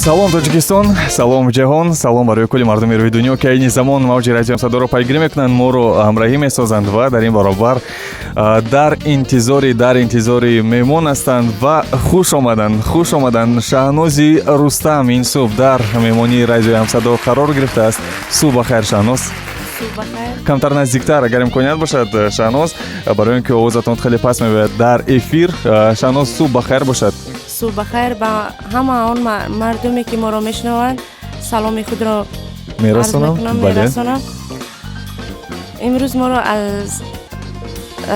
Салом, Тоҷикистон, салом, ҷаҳон, салом барои кулли мардуми рӯи дунё, ки айни замон мавҷи Радио Ҳамсадоро пайгирӣ мекунанд, моро ҳамроҳӣ месозанд ва дар ин баробар дар интизори меҳмон ҳастанд. Ва хуш омаданд, хуш омаданд! Шаҳнози Рустам ин субҳ дар меҳмонии Радиои Ҳамсадо қарор гирифтааст. Субҳ бахайр, Шаҳноз! Камтар наздиктар, агар имконият бошад, Шаҳноз, барои он ки овозатон хеле паст мебояд дар эфир. Шаҳноз, субҳ бахайр бошад! Субҳ бахайр ба ҳама он мардуме, ки моро мешунаванд, саломи худро мерасонам. Мерасонам. Имрӯз моро аз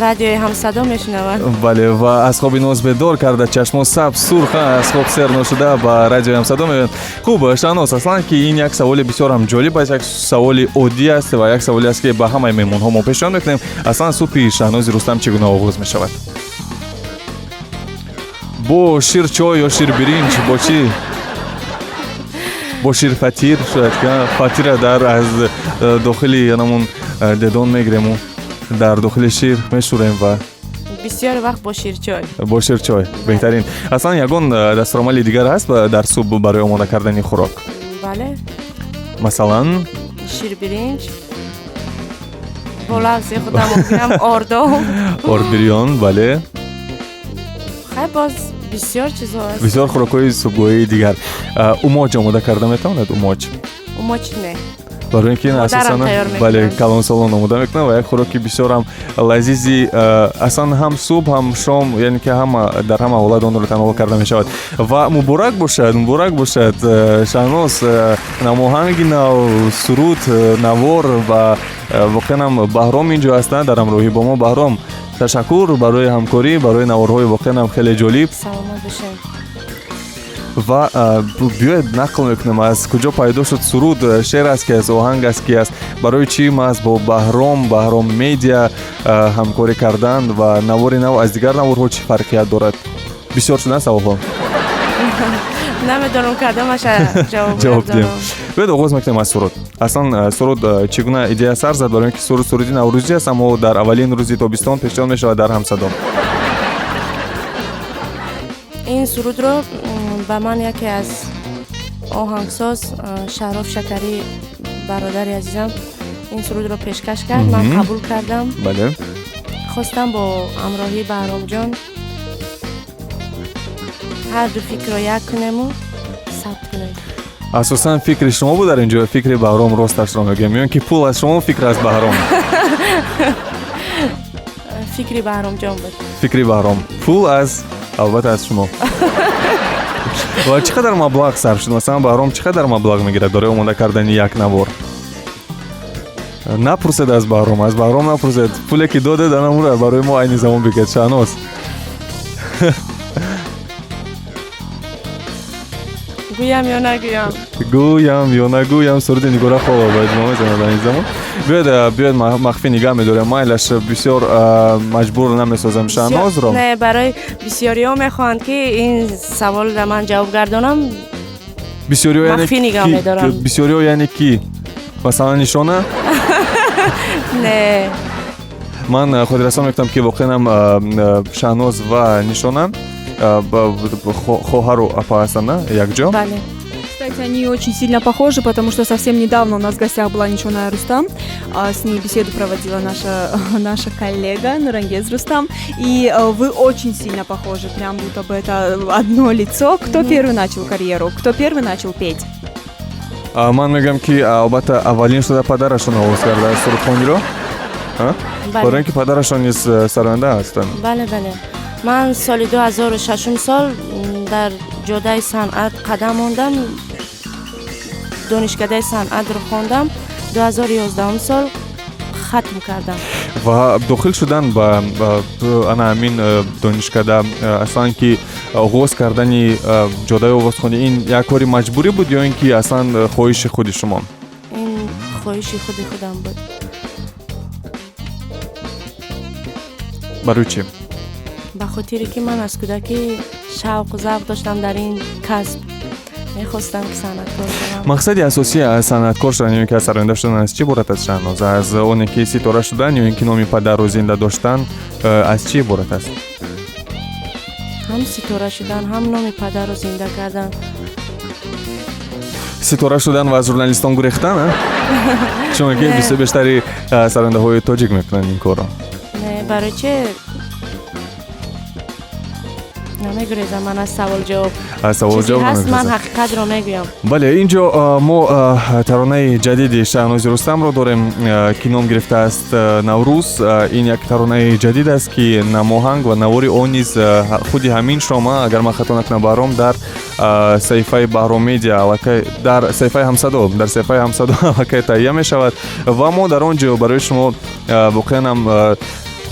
Радиои Ҳамсадо мешунаванд. Бале, ва аз хоби ноз бедор карда, чашмо сабз, сурх, аз хоб сер ношуда ба Радиои Ҳамсадо меоянд. Хуб, Шаҳноз, аслан ки ин як саволи бисёр ҳам ҷолиб аст, як саволи оддӣ аст ва як саволе аст, ки ба ҳамаи меҳмонҳо мо пешниҳод мекунем. Аслан субҳи Шаҳнози Рустам чӣ гуна оғоз мешавад? Бо ширчой ё ширбиринҷ, бо чӣ? Бо ширфатир шояд, ки фатира дар аз дохили янамун дедон мегирему дар дохили шир мешӯрем ва Бисёр вақт бо ширчой. Бо ширчой беҳтарин. Аслан ягон дастурамали дигар ҳаст дар субҳ барои омода кардани хӯрок? Бале. Масалан? Ширбиринҷ, бо лафзи худам гӯям, ордом. Ордбирён, бале. Хай, боз бисёр чизҳо аст. Бисёр хӯрокҳои субҳгоҳии дигар. Умоҷ омода карда метавонад, умоҷ? Умоҷ не. Барои ин ки Модарам асосан тайёр мекунад. Бале, калонсолон омода мекунанд ва як хӯроки бисёрам лазизи, аслан ҳам субҳ, ҳам шом, яъне ки ҳама дар ҳама ҳолат онро тановул карда мешавад. Ва муборак бошад, муборак бошад, Шаҳноз, намоҳанги нав, суруд, навор ва воқеан ҳам Баҳром инҷо ҳастанд дар ҳамроҳӣ бо мо. Баҳром, ташаккур барои ҳамкорӣ, барои наворҳои воқеан ҳам хеле ҷолиб. Саломат бошед. Ва биёед, нақл мекунем, аз куҷо пайдо шуд суруд, шеър аст ки аст, оҳанг аст ки аст, барои чӣ маҳз бо Баҳром, Баҳром Медиа ҳамкорӣ кардан ва навори нав аз дигар наворҳо чӣ фарқият дорад? Бисёр шудан саволҳо. Намедонам, кадомаша ҷавоб ҷавоб диҳем. гардонам. Биёед, оғоз мекунем аз суруд. Аслан суруд чӣ гуна идея сар зад? Барои ин ки суруд суруди наврӯзӣ аст, аммо дар аввалин рӯзи тобистон пешниҳод мешавад дар Ҳамсадо. Ин сурудро ба ман яке аз оҳангсоз, Шаҳроф Шакарӣ, бародари азизам, ин сурудро пешкаш кард. Ман қабул кардам. Хостам бо ҳамроҳии Баҳромҷон ҳарду фикрро як кунему сабт кунем. Асосан фикри шумо буд дар инҷо, фикри Баҳром? Росташро мегӯям, ё ин ки пул аз шумо, фикр аз Баҳром? Фикри Баҳромҷон буд. Фикри Баҳром, пул аз, албатта, аз шумо. Ва чӣ қадар маблағ сарф шуд? Масалан, Баҳром чӣ қадар маблағ мегирад барои омода кардани як навор? Напурсед аз Баҳром, аз Баҳром напурсед. Пуле ки додед, анамура барои мо айни замон бигӯед, Шаҳноз. Гӯям ё нагӯям? Гӯям ё нагӯям? Суруди Нигора Холова ба иҷро мезанад айни замон. Биёед, биёед, махфӣ нигаҳ медорем, майлаш, бисёр маҷбур намесозем Шаҳнозро. Не, барои бисёриҳо мехоҳанд, ки ин саволро ман ҷавоб гардонам. Бисёриҳо яъне Махфӣ нигаҳ ки? медорам. Бисёриҳо яъне ки? Масалан, Нишона? Не. Ман хотиррасон мекунам, ки воқеан ҳам Шаҳноз ва Нишона хоҳару апа ҳастанд, на якҷо? Бале. Кстати, они очень сильно похожи, потому что совсем недавно у нас в гостях была Нишона Рустам. С ней беседу проводила наша коллега Нурангез Рустам. И вы очень сильно похожи, прям будто бы это одно лицо. Кто первый начал карьеру? Кто первый начал петь? Ман мегӯям, ки албатта аввалин шуда падарашон оғоз кардааст сурудхониро, барои ин ки падарашон низ сароянда ҳастанд. Бале, ман соли 2006 сол дар ҷодаи санъат қадам мондам, донишкадаи санъатро хондам, 2011 сол хатм кардам. Ва дохил шудан ба ана ҳамин донишкада, аслан ки оғоз кардани ҷодаи овозхонӣ, ин як кори маҷбурӣ буд ё ин ки аслан хоҳиши худи шумо? Ин хоҳиши худи худам буд. Барои чӣ? Ба хотире ки ман аз кӯдакӣ шавқу завқ доштам дар ин касб, мехостам, ки санъаткор шавам. Мақсади асосӣ аз санъаткор шудан ё ин ки аз сароянда шудан аз чӣ иборат аст, Шаҳноз? Аз оне ки ситора шудан ё ин ки номи падарро зинда доштан, аз чӣ иборат аст? Ҳам ситора шудан, ҳам номи падарро зинда кардан. Ситора шудан ва аз журналистон гурехтан, а? Чунки Не. Бештари сарояндаҳои тоҷик мекунанд ин корро. Не, барои чи намегурезам ман аз савол ҷавоб. Аз савол Чизе ҷавоб ҳаст, ман намегурезад. ҳақиқатро мегӯям. Бале, инҷо мо таронаи ҷадиди Шаҳнози Рустамро дорем, ки ном гирифтааст Наврӯз. Ин як таронаи ҷадид аст, ки намоҳанг ва навори он низ худи ҳамин шома, агар ман хато накунам, Баҳром, дар саҳифаи Баҳром Медиа аллакай, дар саҳифаи Ҳамсадо, дар саҳифаи Ҳамсадо аллакай таҳия мешавад ва мо дар он ҷо барои шумо воқеан ҳам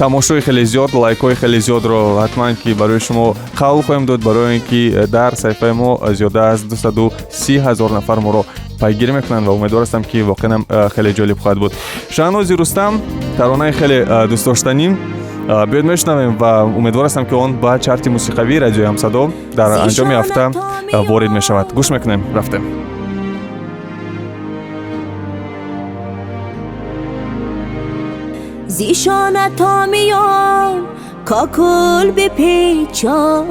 тамошои хеле зиёд, лайкҳои хеле зиёдро ҳатман ки барои шумо қавл хоҳем дод, барои ин ки дар саҳифаи мо зиёда аз 230 ҳазор нафар моро пайгирӣ мекунанд ва умедвор ҳастам, ки воқеан ҳам хеле ҷолиб хоҳад буд. Шаҳнози Рустам, таронаи хеле дӯстдоштанӣ, биёед мешунавем ва умедвор ҳастам, ки он ба чарти мусиқавии радиои Ҳамсадо дар анҷоми ҳафта ворид мешавад. Гӯш мекунем, рафтем. Зишона то миён кокул бипечон,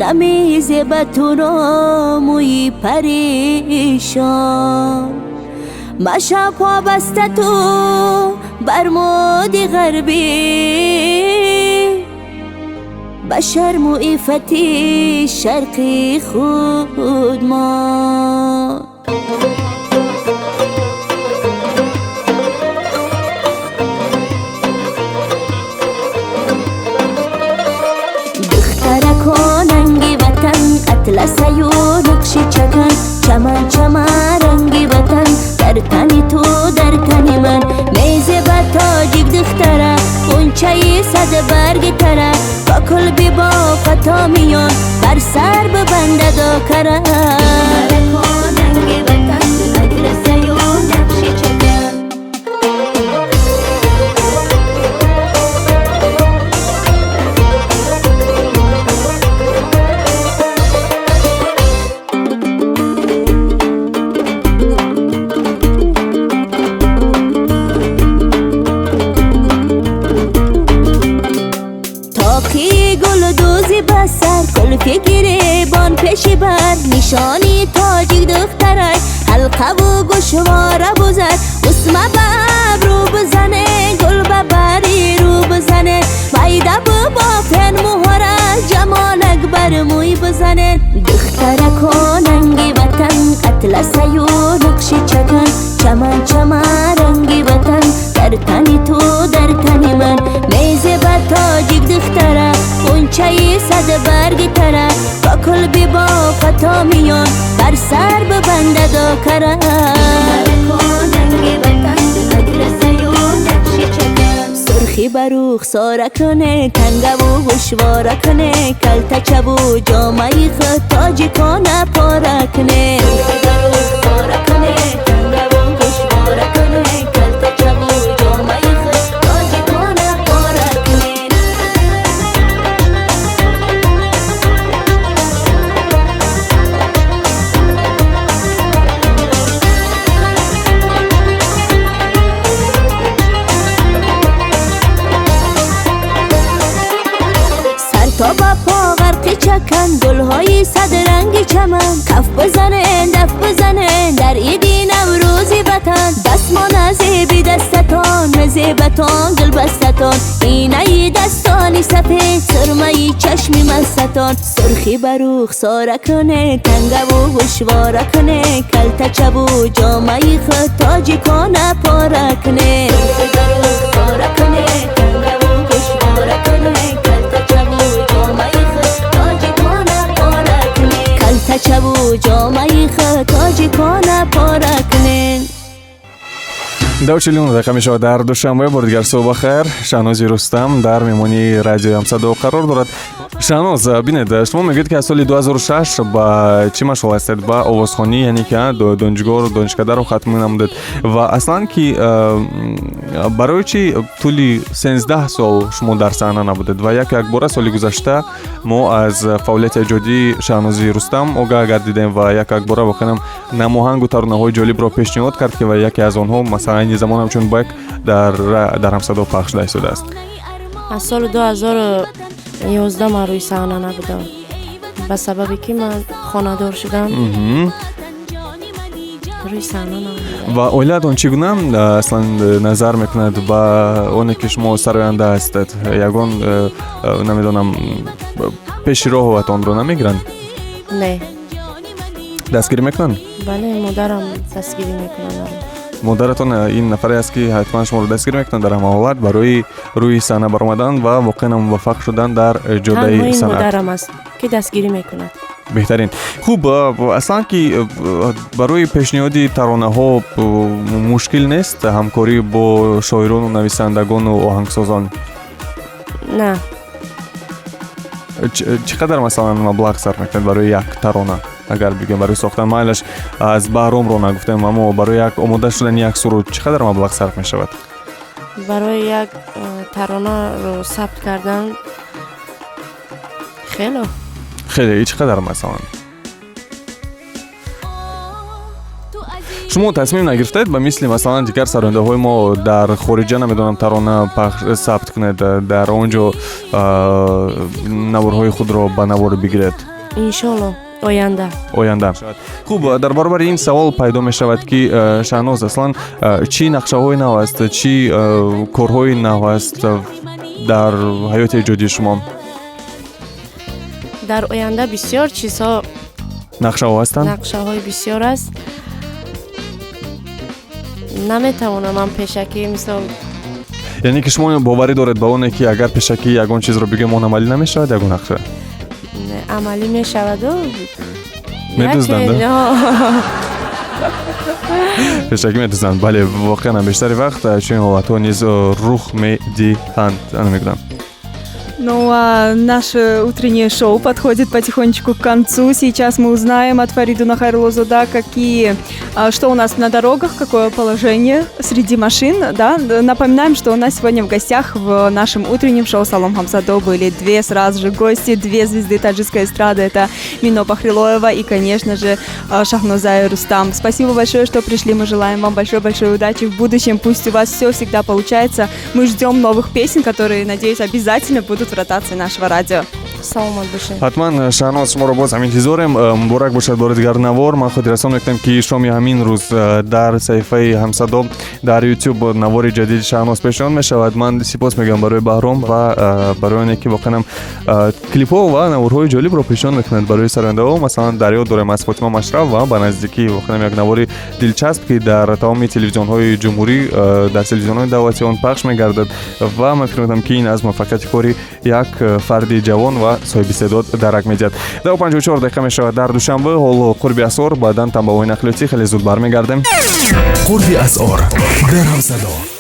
намезеба туро мӯи парешон. Маша побаста ту бар моди ғарбӣ, ба шарму иффати шарқи худ мон. Духтаракон, ранги ватан, атласаю нақши чакан, чаман чаман, ранги ватан дар тани ту, дар тани ман. Мезеба тоҷик духтара, ғунчаи садбарги тара, кокул бибофа то миён, бар сар бибандад окара. Ранги ватан, атласаю нақши чакан. Тоқи гулдӯзи ба сар, кулфи гиребон пеши бар, нишони тоҷик духтарай, ҳалқаву гӯшвора бузар. Усма ба абрӯ бизане, гул ба бари рӯ бизане, майда бибофен муҳора, ҷамолак бар мӯй бизане. Духтаракон, ранги ватан, атласаю нақши чакан, чаман чаман, ранги ватан дар тани ту, дар тани ман. Мезеба тоҷик духтара, ғунчаи садбарги тара, кокул бибофа то миён, бар сар бибандад окара. Сурхи ба рухсора куне, тангаву гӯшвора куне, калтачаву ҷомаи худ тоҷикона пора куне. Тангаву гӯшвора куне, калтачаву ҷомаи худ тоҷикона пора куне. Сар то ба по ғарқи чакан, гулҳои садранги чаман, каф бизанен, даф бизанен дар иди Наврӯзи ватан. Дастмон азеби дастатон, мезебатон гулбастатон, инаи дастони сафед, сурмаи чашми мастатон. Сурхи ба рухсора куне, тангаву гӯшвора куне, калтачаву ҷомаи худ тоҷикона пора куне. Тангаву гӯшвора куне, калтачаву ҷомаи худ тоҷикона пора куне. Калтачаву ҷомаи худ тоҷикона пора куне. 10:49 мешавад дар Душанбе. Бори дигар субҳ бахайр. Шаҳнози Рустам дар меҳмонии радиои Ҳамсадо қарор дорад. Шаҳноз, бинед, шумо мегӯед, ки аз соли 2006 ба чӣ машғул ҳастед? Ба овозхонӣ, яъне ки донишгоҳро, донишкадаро хатм намудед ва аслан ки барои чӣ тӯли 13 сол шумо дар саҳна набудед ва як якбора соли гузашта мо аз фаъолияти эҷодии Шаҳнози Рустам огаҳ гардидем ва як якбора воқеан намоҳангу таронаҳои ҷолибро пешниҳод кард, ки ва яке аз онҳо, масалан, айни замон ҳамчун бек дар Ҳамсадо пахш шуда истодааст? Аз соли 2011 ман рӯи саҳна набудам. Ба сабабе ки ман хонадор шудам, рӯи саҳна наомадам. Ва оилаатон чӣ гуна аслан назар мекунад ба оне, ки шумо сароянда ҳастед? Ягон, намедонам, пеши роҳатонро намегиранд? Не. Дастгирӣ мекунанд? Бале, модарам дастгирӣ мекунад. Модаратон ин нафаре аст, ки ҳатман шуморо дастгирӣ мекунанд дар ҳама ҳолат барои рӯи саҳна баромадан ва воқеан муваффақ шудан дар ҷодаи санъат. Модарам аст, ки дастгирӣ мекунад. Беҳтарин. Хуб, аслан ки барои пешниҳоди таронаҳо мушкил нест ҳамкорӣ бо шоирону нависандагону оҳангсозон? На. Чӣ қадар, масалан, маблағ сарф мекунед барои як тарона, агар бигӯем, барои сохтан? Майлаш, аз Баҳромро нагуфтем, аммо барои як омода шудани як суруд чӣ қадар маблағ сарф мешавад? Барои як таронаро сабт кардан хело. Хеле чӣ қадар, масалан? Шумо тасмим нагирифтаед, ба мисли, масалан, дигар сарояндаҳои мо дар хориҷа, намедонам, тарона пахш сабт кунед, дар он ҷо наворҳои худро ба навор бигиред? Иншолло, оянда. Оянда. Хуб, дар баробари ин савол пайдо мешавад, ки, Шаҳноз, аслан чӣ нақшаҳои нав аст, чӣ корҳои нав аст дар ҳаёти эҷодии шумо? Дар оянда бисёр чизҳо. Нақшаҳо ҳастанд? Нақшаҳои бисёр аст, наметавонам ман пешакӣ, мисол. Яъне ки шумо боварӣ доред ба оне, ки агар пешакӣ ягон чизро бигӯем, он амалӣ намешавад, ягон нақша? Амалӣ мешаваду. Медузданд, пешакӣ медузданд. Бале, воқеан бештари вақт чунин ҳолатҳо низ рух медиҳанд, ана мегӯям. Ну, а наше утреннее шоу подходит потихонечку к концу. Сейчас мы узнаем от Фаридуна Хайруллозода, что у нас на дорогах, какое положение среди машин. Да? Напоминаем, что у нас сегодня в гостях в нашем утреннем шоу «Салом Хамсадо» были две сразу же гости, две звезды таджикской эстрады. Это Мино Бахрилоева и, конечно же, Шахноза Рустам. Спасибо большое, что пришли. Мы желаем вам большой-большой удачи в будущем. Пусть у вас все всегда получается. Мы ждем новых песен, которые, надеюсь, обязательно будут в ротации нашего радио. Саломат бошед. Ҳатман, Шаҳноз, шуморо боз ҳам интизорем. Муборак бошад бори дигар навор. Ман хотиррасон мекунам, ки шоми ҳамин рӯз дар саҳифаи Ҳамсадо дар Ютуб навори ҷадиди Шаҳноз пешниҳод мешавад. Ман сипос мегӯям барои Баҳром ва барои оне, ки воқеанам клипҳо ва наворҳои ҷолибро пешниҳод мекунад барои сарояндаҳо. Масалан, дар ёд дорем аз Фотима Машраф ва ба наздикӣ воқеанам як навори дилчасп, ки дар тамоми телевизионҳои ҷумҳурӣ, дар телевизионҳои давлатӣ он пахш мегардад, ва ман фикр мекунам, ки ин аз муваффақияти кори як фарди ҷавон ва соҳиби истеъдод дарак медиҳад. 10:54 мешавад дар Душанбе. Ҳоло қурби асъор, баъдан танбаҳои нақлиётӣ. Хеле зуд бармегардем. Қурби асъор дар Ҳамсадо.